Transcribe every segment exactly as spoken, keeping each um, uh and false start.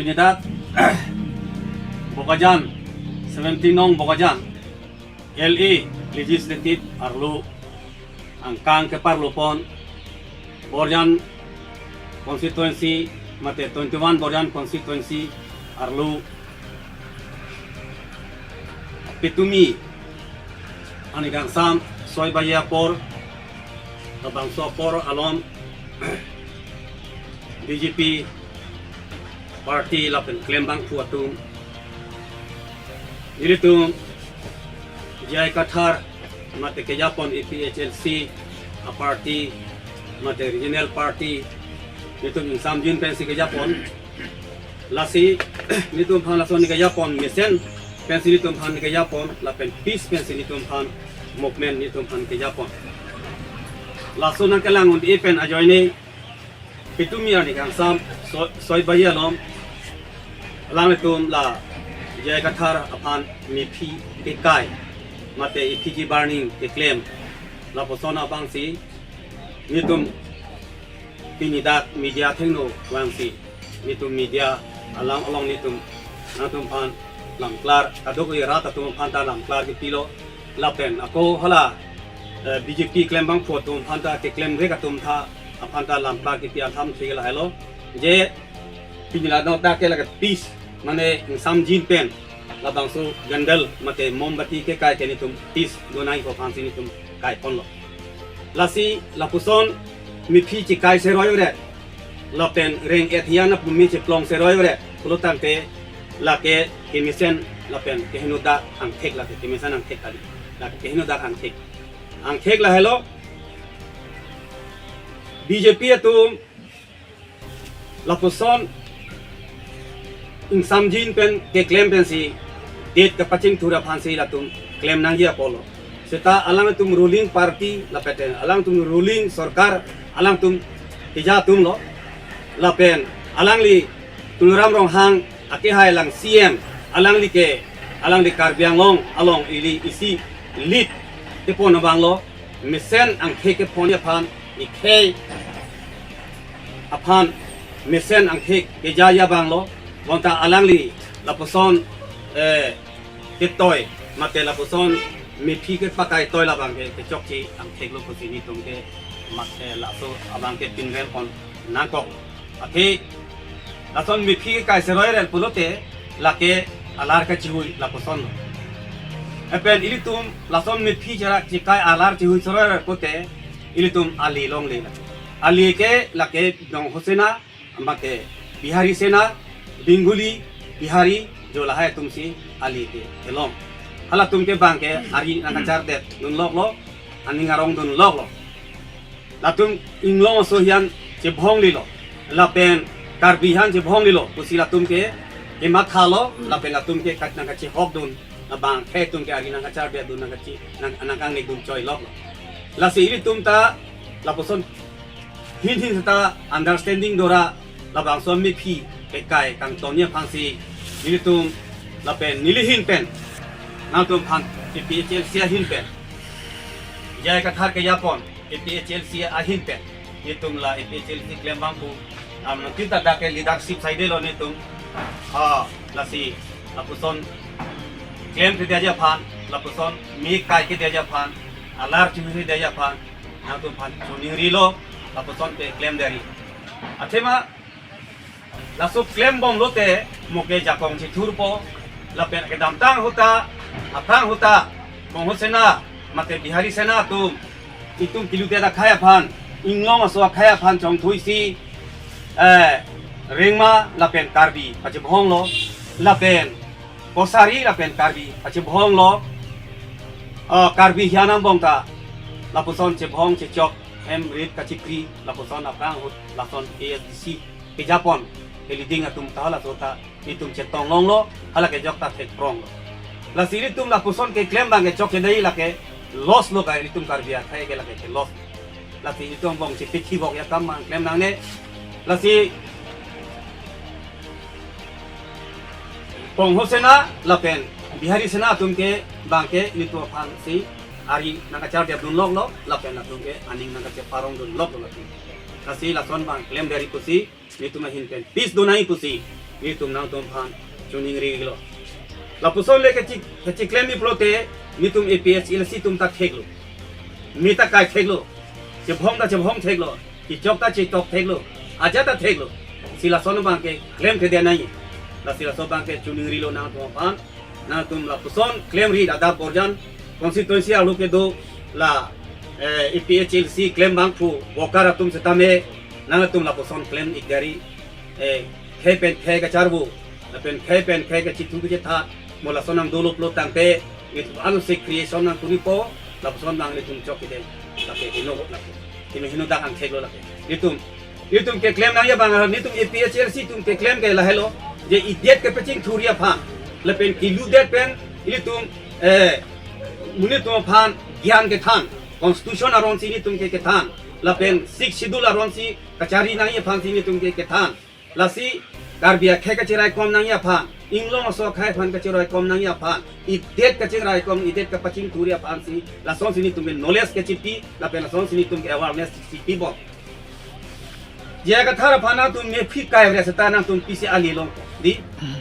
Pini dak Bokajan, seventeen nong Bokajan, L A Legislative arlo angkang keparlopon Borjan constituency mate twenty-one Borjan constituency arlo pitumi arni kangsam soi baji apor, labangso apor along B J P party lapen klembangphu atum, ilitum J I Kathar mate kejapon A P H L C a party mate regional party, ilitum ingsamjin pensi kejapon. Lasi ilitum aphan lason kejapon mesen pensi ilitum aphan kejapon, lapen peace pensi ilitum aphan movement ilitum aphan kejapon. Laso nangkelang un-e pen ajoine pitumi arni kangsam so-, soi baji along alanglitum la J I Kathar aphan mephi kekai mate effigy burning keklem, lapuson abangsi ilitum pini dak media athengno vangsi, ilitum media alang along ilitum nangtum aphan lamklar, kadokave rat atum aphan ta lamklar kepilo, lapen ako hala, eh, B J P klembangphu atum aphan ta, keklemrek atum ta aphan ta lamklar kepi alamthe lahelo, je pini la nok dak ke lake peace, mane ingsamjin pen labangso candle mate mombati kekai ke ilitum peace donangji aphansi ilitum kaiponlo. Lasi lapuson mephi chekai seroi ore, lapen reng-et hian apumi cheplong seroi ore pulotangte lake kemesen lapen keheno dak angthek, lake kemesen angthek kali, lake keheno dak angthek. Angthek lahelo, B J P atum lapuson ingsamjin pen keklem pensi det kepachingthur aphansi latum klem nangji apotlo. Seta alangtum ruling party lapen alangtum ruling sorkar, alangtum keja atumlo. Lapen alangli Tuliram Ronghang akehai alang C M, alangli ke, alangli Karbi Anglong along ili isi lead kepon abanglo, mesen angthek kepon aphan, ikhei aphan mesen angthek kejaji abanglo, bonta alangli lapuson, eh, ketoi mate lapuson mephi kepakaitoi labang ke kechokche angtheklo pusi nelitum ke mat, eh, laso abang ke pinrem pon nangkok. Athe lason mephi kekai seroi ore pulote lake alar kachihui lapuson. Lapen ilitum lason mephi chara chekai alar chihui seroi ore pulote ilitum ali longle lake. Ali ke lake Bongho Sena, mate Bihari Sena, Bengali, Bihari, jo lahai atumsi ali ke kelong. Halatum ke bang ke ari nangkachardet dunloklo, aning arong dunloklo. Latum Inglong aso hian chebhong lilo, lapen Karbi hian chebhong lilo pusi latum ke kemathalo, lapen latum ke kat nangkachehok dun, labang ke atum ke ari nangkachardet dun, nangkachi, nang, nangkangnek dun choiloklo. Lasi ilitum ta lapuson hin hin ta understanding dora labangso mephi kekai kangtonji aphansi nelitum lapen neli ahin pen, nangtum aphan A P H L C ahin pen, J I Kathar kejapon A P H L C ahin pen, nelitum la A P H L C klembangphu, am, nangtum ta dak ke leadership side lo nelitum. Ha, lasi lapuson klemkledetji aphan, lapuson me kaikedetji aphan, alar chihuidetji aphan nangtum aphan choningrilo, lapuson pe klemdetri. Athema laso klembom lote mo ke jakong chithurpo, lapen kedamtang ahut ta, aphrang ahut ta, Bongho Sena mate Bihari Sena atum itum kiludet akhei aphan, Inglong aso akhei aphan chongthuisi, eh, Rengma lapen Karbi pachebhonglo, lapen Kosari lapen Karbi pachebhonglo, ah, Karbi hian angbong ta lapuson chebhong chechok, hem rit kachipri, lapuson aphrang ahut lason A S D C kejapon, ke leading atum ta halaso ta itum chetong longlo, hala kejok ta thekpronglo. Lasi ilitum lapuson keklem abang kechokche dei lake loss lo, ka ilitum Karbi akhei ke lake ke loss. Lasi itum angbong chepithi bok ya kam mang klem nangne. Lasi Bongho Sena lapen Bihari Sena atum ke bang ke ilitum aphansi ari nangkachardet dunloklo, lapen atum ke aning nangkacheparong dunloklo latum. Lasi lason bang klemdetri pusi, nelitum ahin pen peace donangji pusi, nelitum nangtum aphan choningrilo. Lapuson le kachi, kachiklem ni pulote nelitum A P H L C atum ta theklo. Mi ta kai theklo. Chebhong ta chebhong theklo. Chechok ta chechok theklo. Ajat ta theklo. Si lason abang ke klemkledet nangji. Lasi lason abang ke choningrilo nangtum aphan. Nangtum lapuson klemri adap Borjan constituency arlo kedo la, eh, A P H L C klem abangphu worker atum setame nangtum lapuson klem-ik dari, eh, khei pen khei kacharvo, lapen khei pen khei kachethu kachetha, mo lason nangdolo pulo tangte, nelitum ansi creation nangkuripo, lapuson nang nelitum chokche dei, lake heno lake, heno heno dak angtheklo lake. Nelitum, nelitum keklem nangji abang, nelitum A P H L C atum keklem ke lahelo, je idet kepachingthuri aphan, lapen kiludet pen, nelitum, eh, nelitum aphan gyan kethan, constitution aron si nelitum ke kethan, lapen Sixth Schedule aron si kachari nangji aphan si nelitum ke kethan. Lasi Karbi akhei kachiraikom nangji aphan, inglong aso akhei aphan kachiraikom nangji aphan, idet kachiraikom, idet kapachingthuri aphan si, lason si nelitum ke knowledge kachipi, lapen lason si nelitum ke awareness chipibom. J I Kathar aphan nangtum mephi kai re seta nangtum P C ali long di,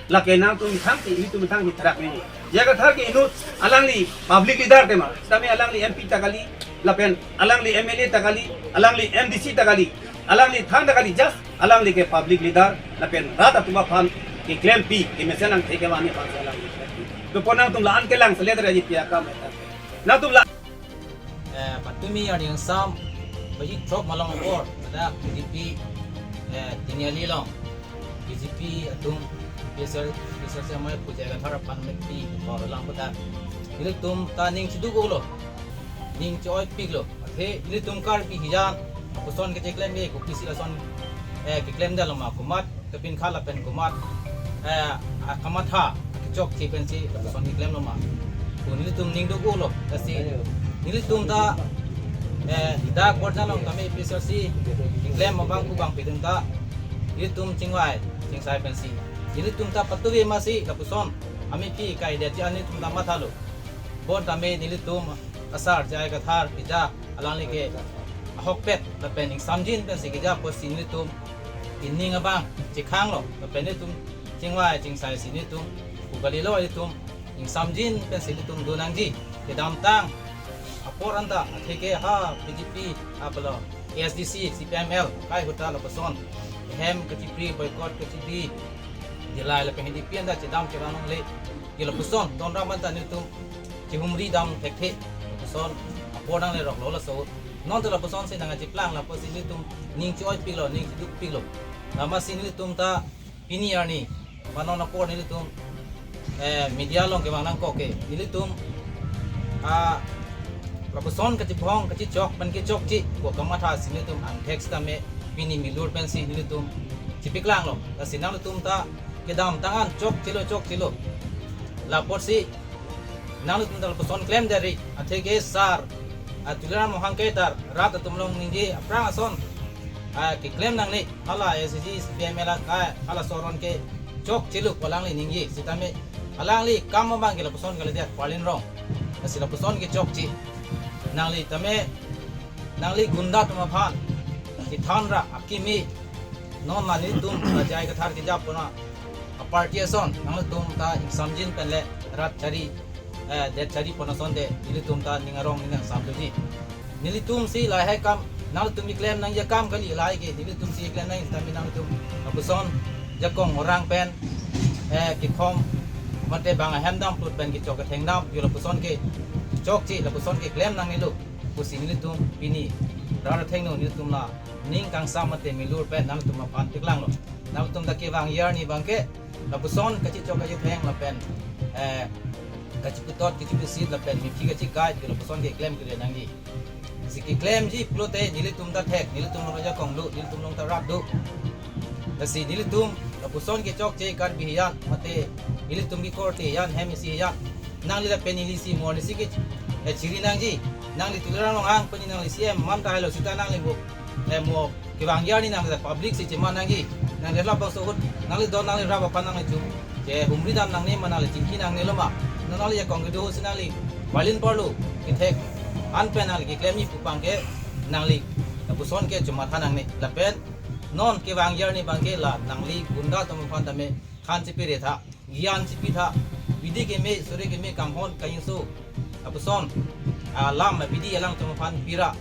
lake nangtum thang si, nelitum thang si therak nangji. J I Kathar ke inut alangli public leader tema, setame alangli M P ta kali, lapen alangli M L A ta kali, alangli M D C ta kali, alangli thang ta kali, just alangli ke public leader, lapen rat atum aphan keklempi, kemesen angthek kevan aphan si alangli keklempi. To pon nangtum la-an kelang selet raji tia kam eta. Nangtum la. Eh, patumi arni angsam, baji throk malong apor, ada B J P, eh, Tiniali along, B J P atum, P S R, P S R C amai puja gathar pan mekti, apor lang puta. Ilitum ta ning chiduk-olo, ning cho-oipiklo. Athe ilitum Karbi hijan, lapuson kecheklem ke, kopisi lason, eh, keklem daloma, komat, kepin khala pen komat, eh, akamatha, kechokche pensi, lapuson keklemloma. Ko nelitum ning duk-olo, lasi, nelitum ta, eh, dak Borjan along tame P S R C, keklem abangphu abangpi atum ta, nelitum chingvai, chingsai pensi. Nelitum ta patuve masi, lapuson, amephi kai detji an nelitum ta mathalo. Bon tame nelitum asar J I Kathar keja alangli ke ahokpet lapen ingsamjin pensi keja apotsi nelitum ining abang chekhanglo lapen nelitum chingvai chingsai si nelitum pu kalilo, nelitum ingsamjin pensi nelitum do nangji kedamtang apor anta atheke ha B J P apalo A S D C C P I M L kai ahut ta lapuson hem kachipri boycott kachidi dilai lapen H D P anta chedam chelang longle. Ke lapuson, don ram anta nelitum chihumri dam thekthe, lapuson apor nangleroklo laso. Non ta lapuson si nangchiplang lapuson si nelitum ning cho-oipiklo, ning chidukpiklo. Amatsi nelitum ta pini arni, ba non apor nelitum, eh, media along kevang nangkok ke, nelitum, ah, lapuson kachibhong, kachichok, pen kechokche, ko kamatha si nelitum angthek sitame, pini milur pensi nelitum chipiklanglo. Lasi nanglitum ta kedamtang an chokchelo, chokchelo. La apotsi nanglitum ta lapuson klemdetri, atheke sar, ah, Tuliram Ronghang ke ta rat atum along ningje aphrang ason, ah, keklem nangne, hala A S D C, C P I M L akai, halaso aron ke chokchelo pu alangli ningje, sitame alangli kam abang ke lapuson kalidet, Parlin Rong. Lasi lapuson ke chokche. Nangli tame, nangli gunda atum aphan, kethan ra, akimi, non la nelitum, la J I Kathar keja pona, a party ason, nanglitum ta ingsamjin penle, rat chari, eh, det chari pon asonte, nelitum ta ning arong ning angsam doji. Nelitum si lahai kam, nanglitum keklem nangji akam kali lahai ke, nelitum si keklem nang tame nanglitum, lapuson, jakong orang pen, eh, kekhom, mate bang ahem dam plut pen kechok ketheng dam, yo lapuson ke, chokche, lapuson keklem nangnelo. Pusi nelitum pini rat athengno nelitum la ning kangsam mate milur pen nangtum aphan piklanglo. Nangtum ta kevang arni abang ke lapuson kachichok kachitheng lapen, eh, kachiputot kachipusit lapen mephi kachikai ke lapuson keklem kele nangji. Si keklemji pulote nelitum ta thek, nelitum along ajakong do, nelitum along ta rat do. Lasi nelitum lapuson kechokche Karbi hijan mate nelitum kekorte hijan hem isi hijan. Nangli lapen ili si mo arni si ke, eh, chiri nangji. Nangli Tuliram Ronghang pen nangli C M man ta helo sita nangli mo, eh, mo kevang arni nangli public si cheman nangji. Nangli labangso ahut, nangli don nangli rap aphan nangli chu, chehumri dam nangne ma nangli chingki nangneloma. Nangli ajakong kedo si nangli Parlin parlo kethek an pen nangli keklemji pu abang ke nangli lapuson ke chomatha nangne. Lapen non kevang arni abang ke la nangli gunda atum aphan tame An chipire tha, gyan chipi tha, bidi keme, suri keme, kanghon, kayingso, lapuson alam, bidi alangtum aphan pira.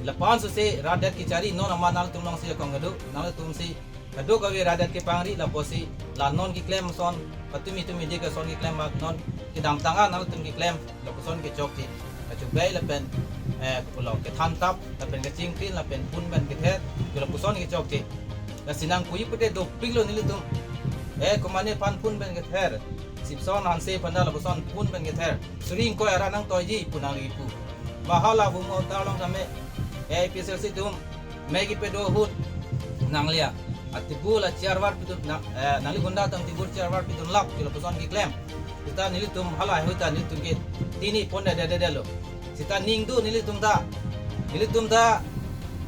Lapu-an sose rat-det kechari, non amat nangtum alongsi akong kedo, nangtum si kadokave rat-det kepangri, lapusi la non keklem ason, patumi tumi dei ke ason keklem, mat non kedamtang an nangtum keklem, lapuson kechokche. Kachubai lapen, eh, pulo kethan tap, lapen kachingkrin, lapen phun pen kether, lapuson kechokche. Lasi nangkui pute dopiklo nelitum. Eh, komatne aphan phun pen kether. Sipson Hanse aphan ta lapuson phun pen kether. Suri ingkoi arat nangtoiji pu nangli pu. Ba hala Bhumgao Town along tame, eh, A P H L C atum me kepedo ahut nanglia. Atibur la chair varpidun na, eh, nangli gunda atum tibur chair varpidun lap, lapuson keklem. Seta nelitum hala ahut ta nelitum ke tini pon de de de de lo. Seta ning do nelitum ta. Nelitum ta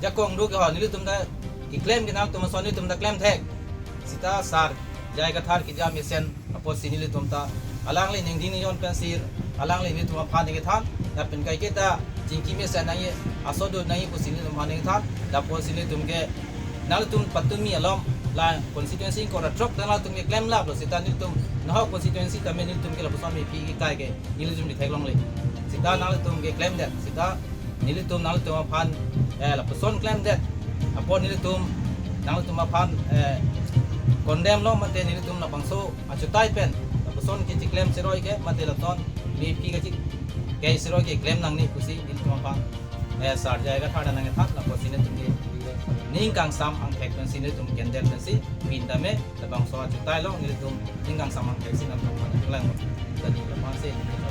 jakong do ke ho, nelitum ta keklem ke nangtum ason nelitum ta klem thek. Seta sar J I Kathar keja mesen apotsi nelitum ta alangli ningding nijon pen sir, alangli nelitum aphan ningthan, lapen kaiketa chingki mesen nangji, aso do nangji pusi nelitum aphan ningthan, lapusi nelitum ke nangtum patumi along la constituency ingkoi ra throk ta nangtum keklem laplo, seta nelitum nahok constituency tame nelitum ke lapuson mephi kekai ke nelitum ketheklongle. Seta nangtum keklemdet, seta nelitum nangtum aphan, eh, lapuson klemdet. Apot nelitum nangtum aphan, eh, condemn lo mate nelitum labangso achutai pen lapuson kechiklem seroi ke mate lapuson mephi kachi ke seroi ke klem nangne pusi nelitum aphan, eh, sar J I Kathar ta nangthan, lapusi nelitum ke ning kangsam angthek pensi nelitum candle pensi pin tame labangso achutai along nelitum ning kangsam angthek si nangtum aphan kelang. Tadi lapuson si nelitum